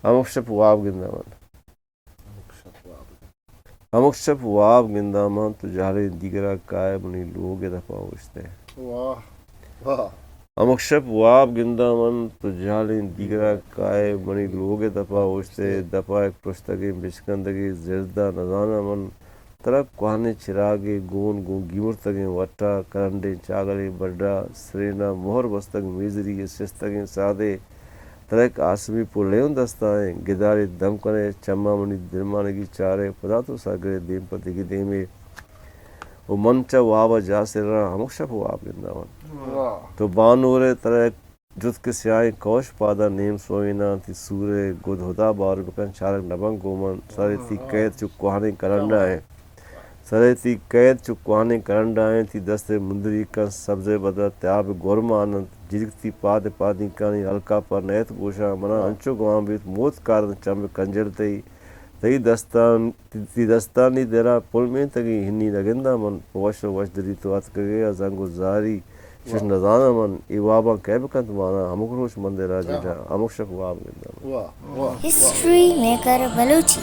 ہمک شپ واب گنداں من۔ ہمک شپ واب گنداں من، تو جہلیں دیگرا کائے منی لوگ ءِ دپا اوشتے۔ واہ، واہ۔ ہمک شپ واب گنداں من، تو جہلیں دیگرا کائے منی لوگ ءِ دپا اوشتے۔ دپا یک پرشتگیں بچکندگے زردا نزاناں من، ترا کوہنیں چراگے گون گوں گیمرتگیں وٹا، کرنڈیں چاگلے بڈا، سرینا مہر بستگ میزری ءِ شستگیں سادے۔ ترا یک آسمی پلے اوں دستائیں، گدارے دم کنے، چماں منی دلمانگی چارے، پدا تو سرگرے دیم پہ دگہ دیمے۔ و من چہ واب ءَ جاہ سراں، ہمک شپ واب گنداں من۔ واہ۔ تو بانورے، ترا یک جتک سیاہیں کوش پادا نیم سوئیناں، تئی سورے گد ہدا بار بکن، چارگ نبن گوں من۔ سرے تئی کید چو کوہنیں کرنڈا ایں۔ سرے تئی کید چو کوہنیں کرنڈا ایں، تئی دست ءِ مندری کن سبز ءِ بدلا تیاب ءِ گورمان انت۔ جیرک تئی پاد ءِ پادینکانی ہلکا پر نیت گوشاں، منا انچو گمان بیت موت کارنت چم ءِ کنجل تئی۔ تئی دستان، تئی دستانی درا پلمینتگیں ہنی نگنداں من، پہ وش و وشدلی تو اتکگے ءُ زنگ و زاری شش نزاناں من، اے واباں کئے بکنت مانا، ہمک روچ من دلا جنجاں، ہمک شپ واب گنداں من۔ واہ، واہ۔ History maker Balochi.